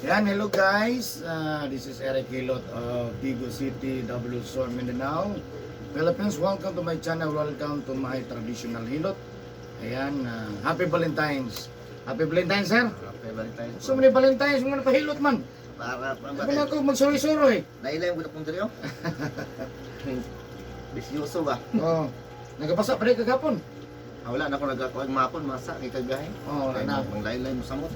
Yan, hello guys. This is Eric Hilot of Digos City, W Sur, Mindanao, Philippines. Welcome to my channel. Welcome to my traditional hilot. Ayan, happy Valentine's. Happy Valentine's, sir. Happy Valentine's. So many Valentine's, mga napahilot man. Para Sabi na ako, magsuroy-suroy. Nailay mo kung diri oh. Bisyoso ba? Oh, nagapasa pa rin kagapon. Ah, wala na ako nagakuha mapon masa kay kagahe. Oh, wala na. Mang laylay mo samot.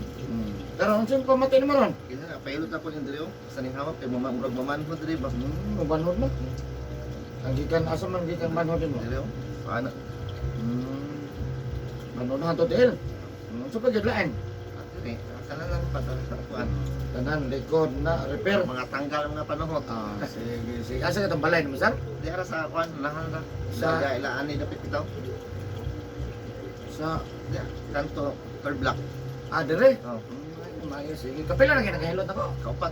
Pero ang siyang pamatay naman ron. Kaya na pailot na ko yung diri oh. Sa ning hawak kay mama murag mamanhod diri ba. Mabanhod mo. Ang gikan, asa man gikan manhod mo? Diri oh. Paano? Manhod na to tiil. So pagidlaan. Diri, tanan lang pa sa kuan. Tanan, likod na, repair. Mga tanggal mga panahon. Ah, sige, sige. Asa ka itong balay naman, sir? Di ara sa kuan lahan ra. Sa- Sa ilaan ni dapit bitaw. Sa, Di kanto third block. ah, dire. Oh, Ay, maayo, sige. Kapila na kayo, nakahilot ako. kaupat.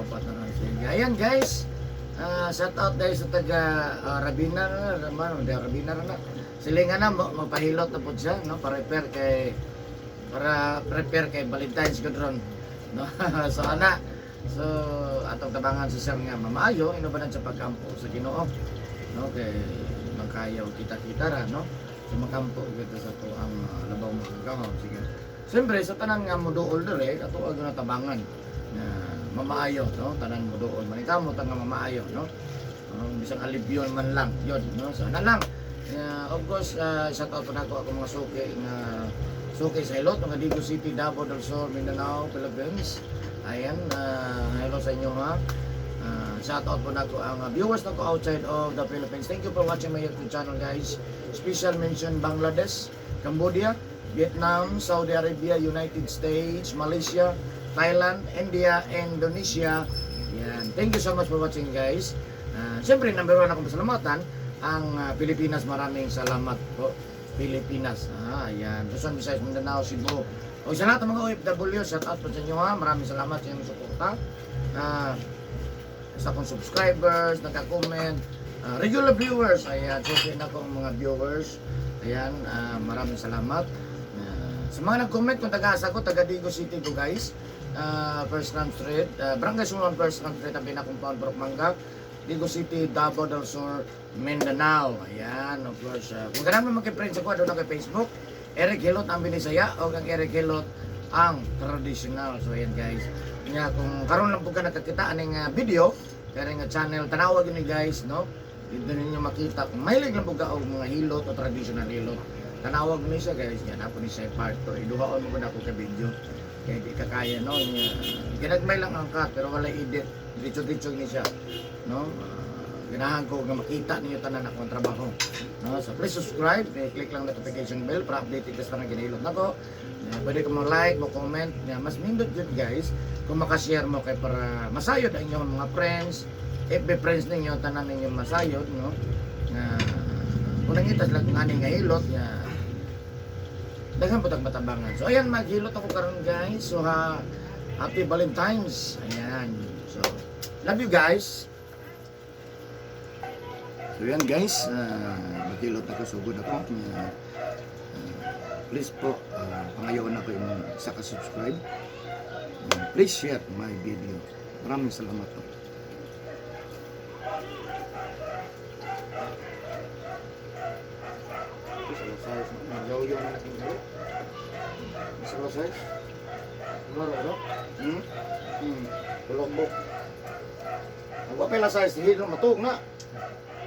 Opat na lang. Sige. Ayan, guys. Ah, shout out dahil sa taga Rabina na, man, di Rabina na na. Silingan na, magpahilot na po siya, no? Para prepare kay Valentine's gud ron. No? So ana, so atong tabangan si sir nga mamaayo inubanan sa pagkampo sa Ginoo. No, kay makayaw kita-kita ra, no? So makampo gyud sa to ang labaw mga gahom. Sige. Siyempre sa tanan nga moduol dire ato ang tabangan na mamaayo, no? Tanan mo doon manikamot ang nga mamaayo, no? Bisang alibyon man lang yun, no? So ana lang. Of course, shout out po nako ako mga suki nga suki sa Ilot, mga Digos City, Davao del Sur, Mindanao, Philippines. Ayan, hello sa inyo ha. Shout out po nako ang viewers nako outside of the Philippines. Thank you for watching my YouTube channel, guys. Special mention Bangladesh, Cambodia, Vietnam, Saudi Arabia, United States, Malaysia, Thailand, India, Indonesia. Yan. Thank you so much for watching, guys. Siyempre, number one akong pasalamatan, ang Pilipinas. Maraming salamat po. Pilipinas. Ah, ayan. Luzon, Visayas, Mindanao, Cebu. O sa lahat ng mga OFW, shout out po sa inyo ha. Maraming salamat sa inyong suporta. Ah, sa akong subscribers, nagka-comment, regular viewers, ayan, suki na akong mga viewers. Ayan, maraming salamat. Sa mga nag-comment, kung taga-asa ko, taga Digos City ko guys. First Ram Street, Barangay Sunuan First Ram Street, ang pinaka-compound Brok Mangga, Digos City, Davao del Sur, Mindanao. Ayan, of course. Kung ganun mo magki-friend sa ko, doon ako kay Facebook. Eric Hilot ang Binisaya o kang Eric Hilot ang traditional. So ayan guys. Nya kung karon lang po ka nakakita aning video, kaya nga channel tanawag ni guys, no? Dito ninyo makita kung mahilig lang po ka og mga hilot o traditional hilot. Tanawag ni siya guys, yan ako ni siya part 2. Iduhaon mo gud ako ka video. Kaya di ka kaya, no? Nya, ginagmay lang ang cut pero wala edit. Diretso-diretso ni siya, no? Ganahan ko nga makita ninyo tanan akong trabaho. No? So please subscribe, eh, click lang notification bell para updated ka sa tanang ginahilot nako. Pwede ka mo like, mo comment, nga mas nindot yun guys kung makashare mo kay para masayod ang inyong mga friends, FB friends ninyo, tanan ninyo masayod, no? Nga kung nangita sila kung ani nga hilot nga daghan po tag matabangan. So ayan, maghilot ako karon guys. So ha, happy Valentine's. Ayan. So love you guys. So yan guys, maghilot ako, sugod ako. Please po, pangayawan ako yung isa ka subscribe. Please share my video. Maraming salamat po. Alas 6, nagyaw na natin garo. Alas 6. Ano ba? Hmm? Tulok. Ang wapel alas 6, hindi na matug na.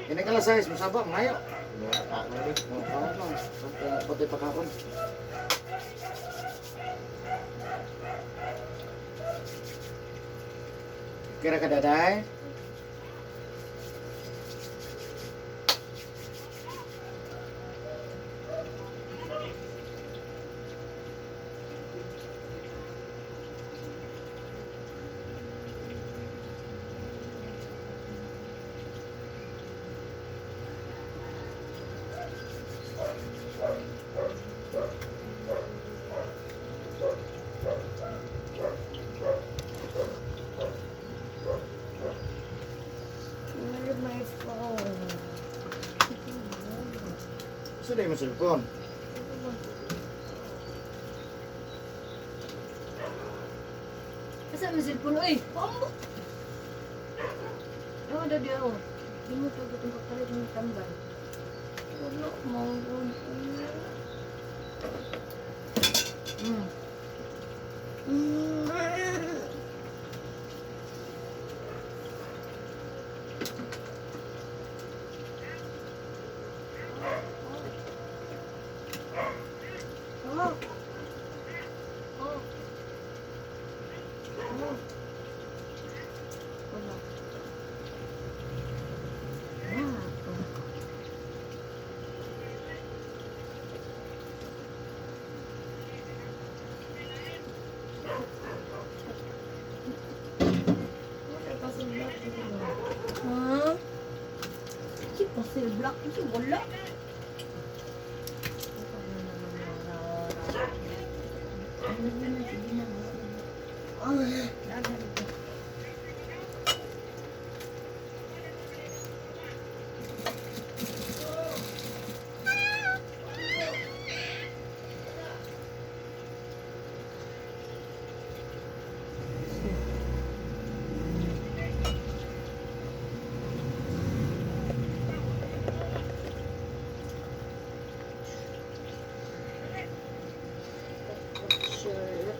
Ini ka alas 6, masaba, ngayo. Pati pakaon. Kira ka daday? Where my phone? Gusto na yung cellphone. Asa man cellphone oy? Paambo. Ewan daw diya oh. Di mo ito itong pagpalit ng tambal. Wala, manggod. Oh. Oh. Oh. Wala. Ah, oh. Ha? Si Puzzle Block? Kasi wala. Sure.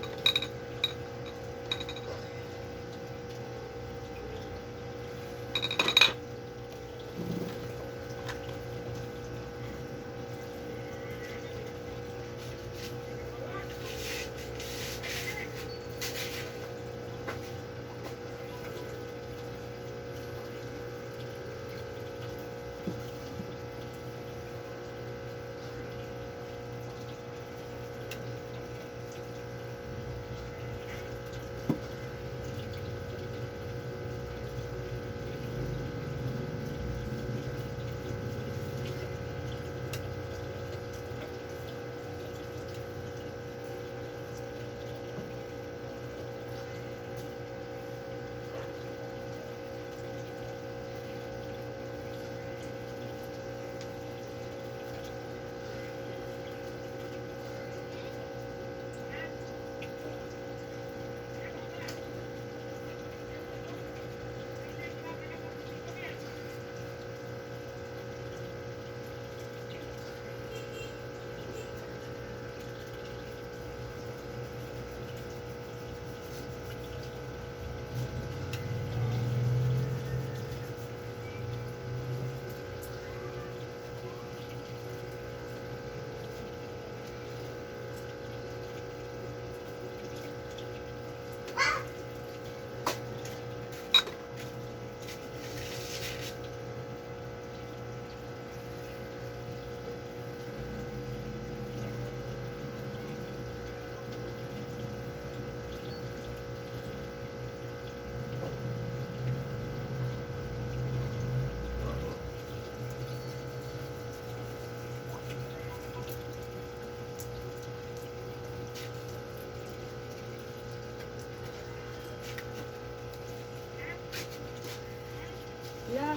Yeah.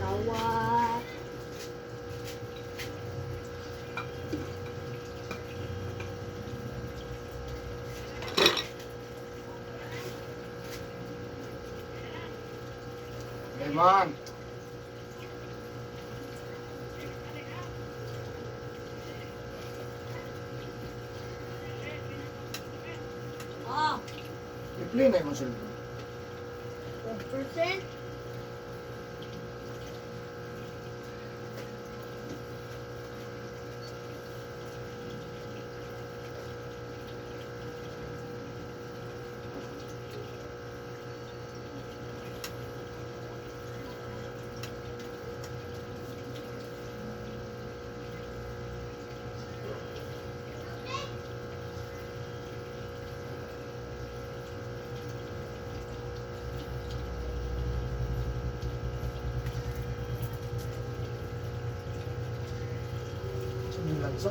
Tawa. Raymond. Ah, I-play na yung cellphone. 1%. Saan yung lansa?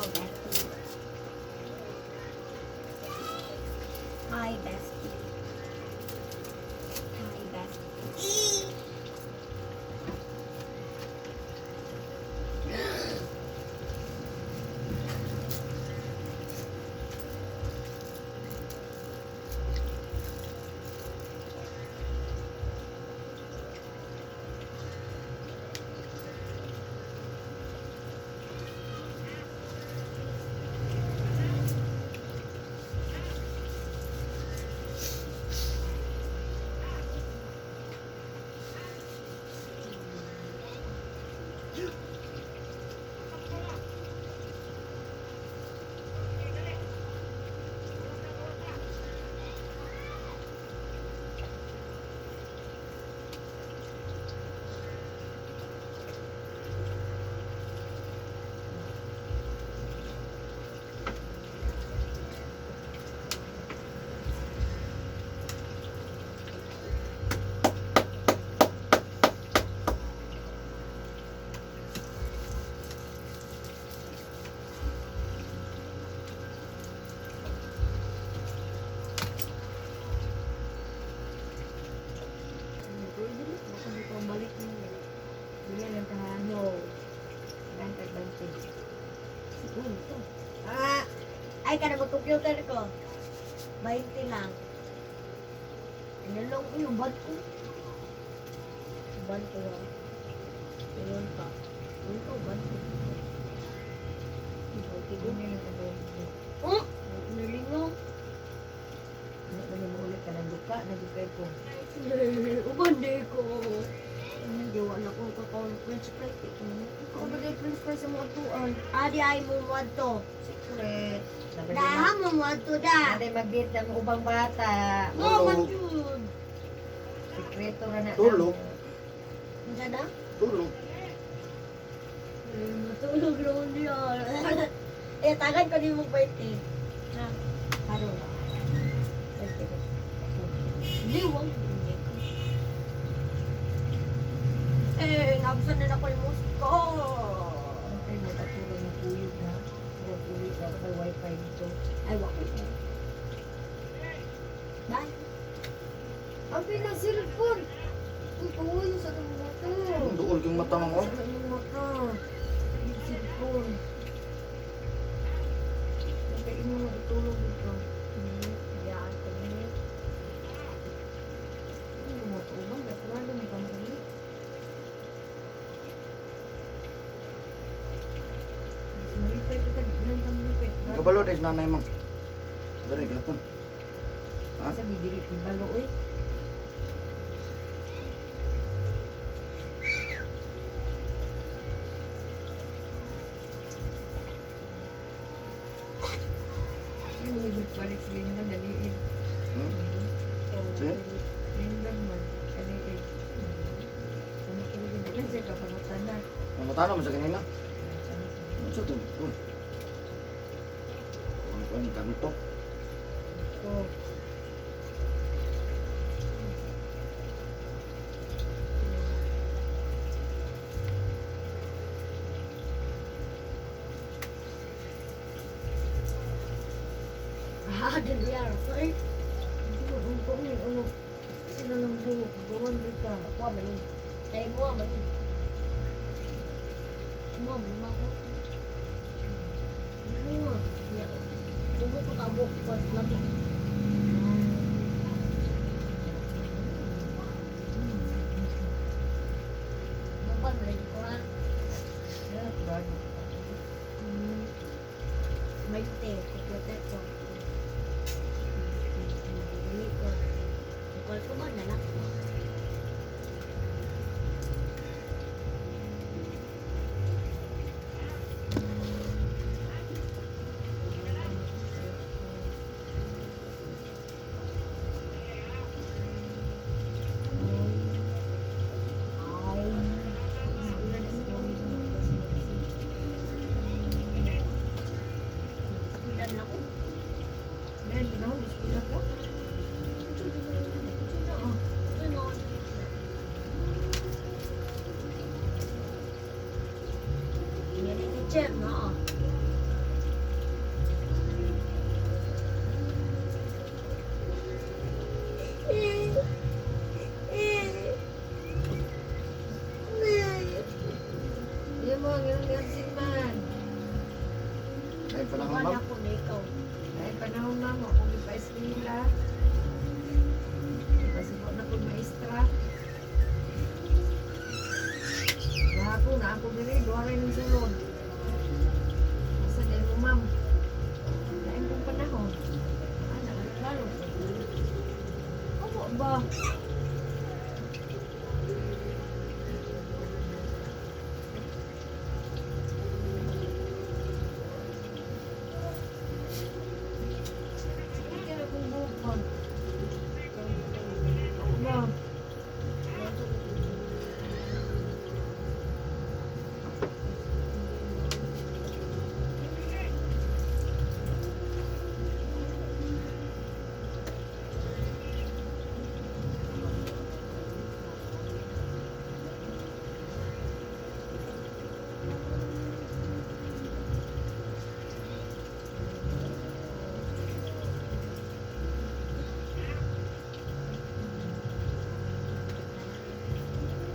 Bestie. Hi, bestie. Hi, bestie. Baka di ko balik mo. Dili lang tahan. No. Bank advantage. Siguro to. Ah, ay, kada mag-computer ko. 20 lang. Ano lang, uy, ban ko. Ban ko ah. Yun pa. Yun ko, ban ko. Ban ko. Dili lang advantage. Oh! Nalingaw. Ano ba mo ulit ka ng luka? Nagukay ko. Uban di ko. Hindi, wala ko kakaon french fries. Ikaw ba dahil french fries sa mga tuan? Adi ay mo mo to. Secret. Daha mo mo to da. Naday mag-date ng ubang bata. Mo man jud. Sekreto ra na. Tulog. Unsa na? Tulog. Eh, matulog naman niya. Eh, tagan ko din mo birthday. Ha? Karon. Birthday ko. Hindi, wag. Hindi ko. Eh, nabsan na ako yung ko. Ay, matutulog ng kuyog na. Murag uwi na may wifi dito. Ay, wag ko. Bye. Ang pinasilpon! Uy, uy, sa itong mata. Ang duol kang mata mo. Sa itong mata. Yung silpon. Kaya mo na itulog dito. Hayaan ko niyo. Ano mo ito? Ubang, naturado may pamuli. Malipay ka tag, ilan ka malipay? Kabalo dahil sa nanay mo. Dari gapon. Ha? Sa bibili, balo oy. Balik si Linda, daliin. Hmm? Si? Linda man, daliin. Kumakiligin na siya kapangutan na. Ang mata mo sa kanina. Ano sa ito? Uy. Ano ko ang kanto? Ko. Ah, dali ay. Hindi ko, ang ko ni ano. Sila lang buhok, gawan di ka. Ako man ni. Ay mo man ni. Mo man mo. Mo. Ya. Dugo ko kabok ko lami. Mo pa man ko ha. Naturado. May te, computer ko. Dili ko. Call ko man na lang. Ay. Eskwela na ako. Meron din ako, eskwela ko. Yan ang teacher, no? Panahon, Wala ma'am. ako na ikaw. Ay, panahon ma'am, ako gipa-eskwela. Kasi ko na kong maestra. Gahapon na ako diri, duha rin ng sulod. Asa dahil mo ma'am? Lain kong panahon. Ana, lalo. Ano ba? Hindi na kong bukod. Ano ba?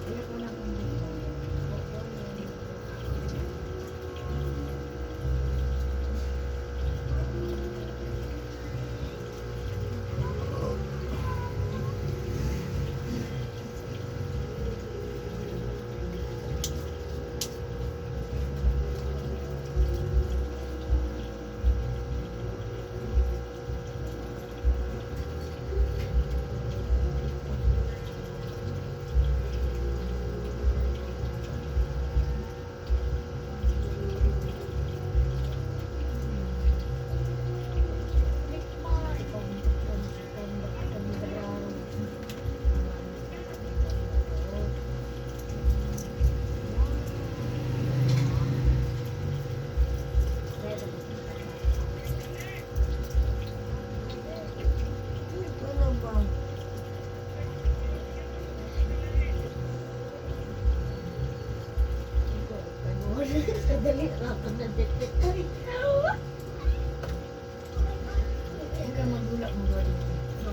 Hindi ko na kong bukod. Ano ba? Sadali lang ako na-detect. Ay, Huwag kang magulak mo ba dito? no.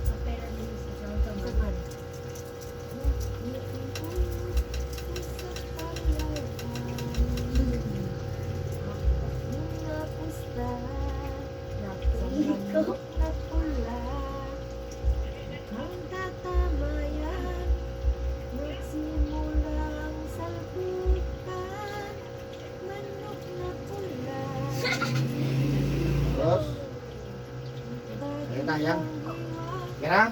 Ang pera din sa Saan? Ikaw. Nagsimulang salpukan, manok na pula. Terus, Ayun na, yan. Kira?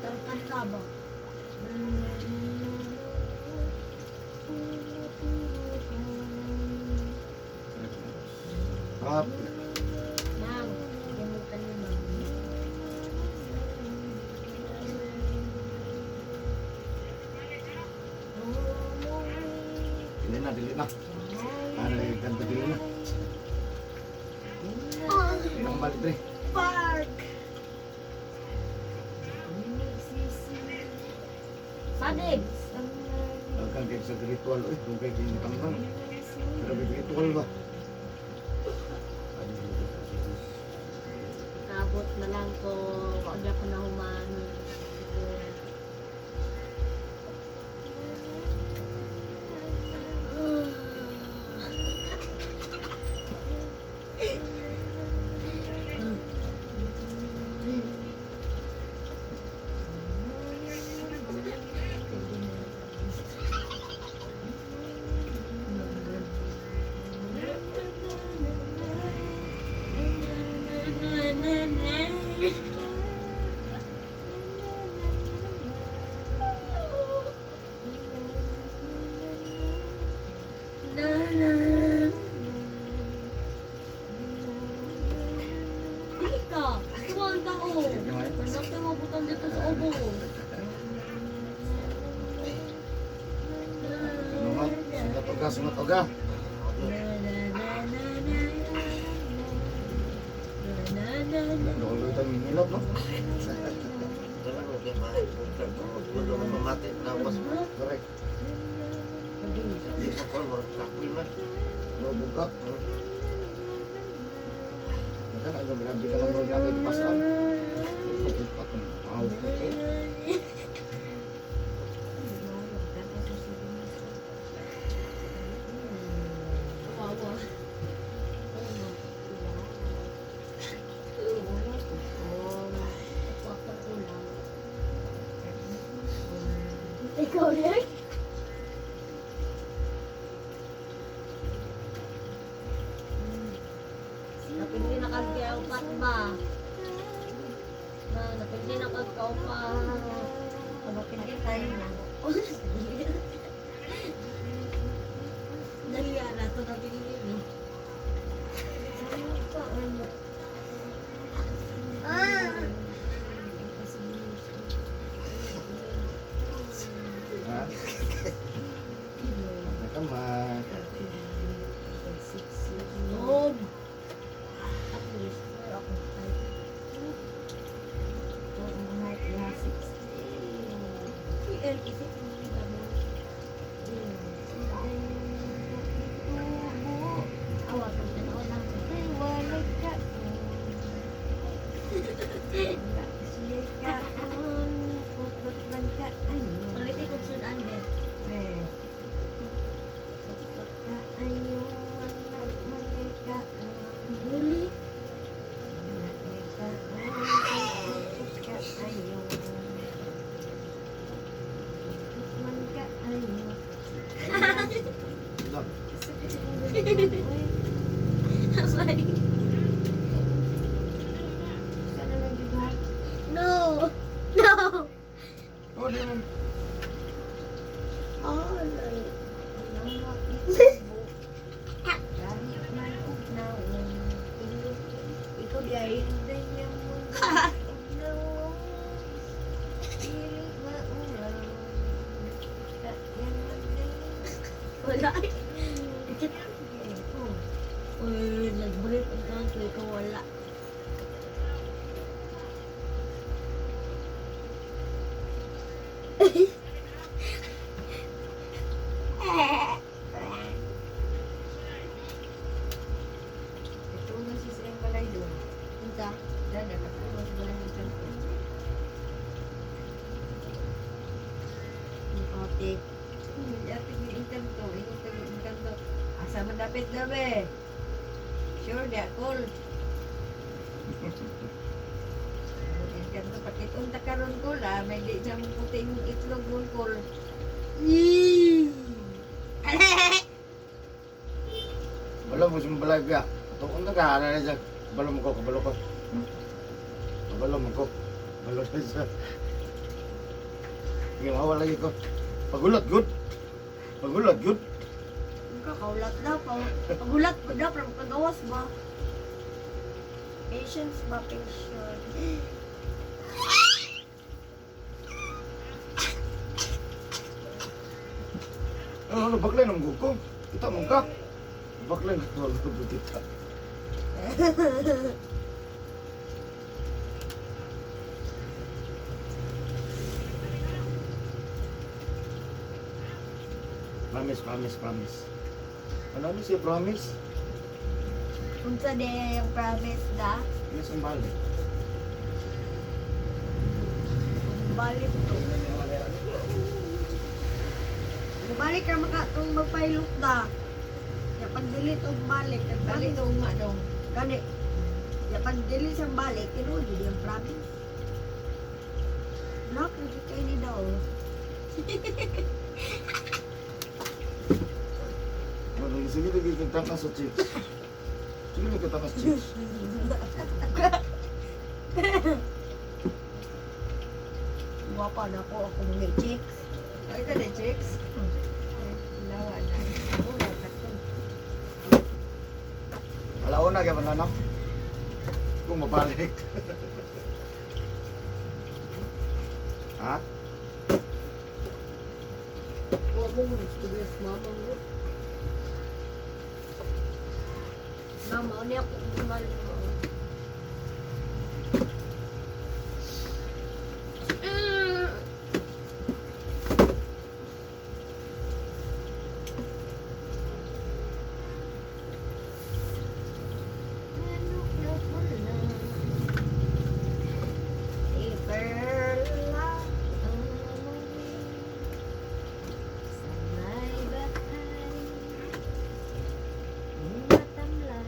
Tampan ka ba? Up. Ma'am, gamitan ni ma'am. Dili na, dili na. Ano yung kanta dili na. Dili na balik dre. Park! Sadig! Daghan kay sa ritual oy, dugay kay tambang. Grabe ritual ba? Nabot na lang ko, wag ako na human. Na na. ka. Ito ang tao. Sige, may. Mandak tayo mabutan dito sa ubo. Sungot, sungot oga, sungot oga. Doon itong ngilot, no? Correct. No, buka. Maka na grabe ka lang grabe di pasar. Wow, okay. Kawawa. Ikaw rin? Napindi na kagkaupat ba? Na, napindi na kagkaupat. Napindi tayo na. Nahiya na ito napindi no? Ah! Ha? Kamay. Lord. At least, meron akong height. Ito ang height niya, 16. PL kasi Awa, pagtanaw lang. Ay, walay ka. Siya ka. Putot man ka. Ay, Ulitin kong sunan din. eh. Putot ka. Ayaw, wala man ka. Huli. Putot ka. Ayaw. Putot man ka. Ayaw. Ito. Sorry. Sana lang juga. No! No! Oh, di mo. Oh, no. Kahit man ugnaw. Ikaw di ay. Wala. Uy, nag-break ang kanto, ikaw wala. Ito na si Sireng Balay doon. Unsa? Dada, katulong sa balay ng kanto. Ang ate. Ate ni Encanto, ingon kami Encanto. Asa man dapit gabi? Sure, di akol. Encanto, pakiton ta karon kol ah, may di na mong puti mong itlog mong kol. Wala mo sa balay biya. Tuon na ka, ano na siya. Kabalo mo ko, kabalo ko. Kabalo mo ko. Kabalo na siya. Ginawa lagi ko. Pagulat, good. Pagulat, good. Kakaulat na pa. Pagulat po na, pero pagawas ba? Patience ba? Patience. Ano, ano, baklay ng guko. Kita mo ka. Baklay ng guko. Kita. Promise, promise, promise. Ano ano siya promise? Unsa di yung promise da? Yes, ang balik. Balik to. Balik ka maka kung magpailok da. Ya pag dili og balik, Balik balik to nga dong. gani. Ya pag dili sa balik, tinuod jud yung promise. Nak, lagi kay ni daw. Ano, sige, lagi kita ka sa chips. Sige, lagi kita ka sa chips. Guwapa na ako ako mga chicks. Ay ka de chicks. Lawa na. Wala katong. Alauna, kaya ba na? Kung mabalik. Ha? Huwag mo mag-istorya sa mama mo. Mama, ano ako bumalik mo? Ano ka pala? Si Perla ang umuwi sa may bahay. Matamlay.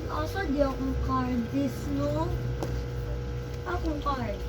Asa di akong card this, no? Akong card.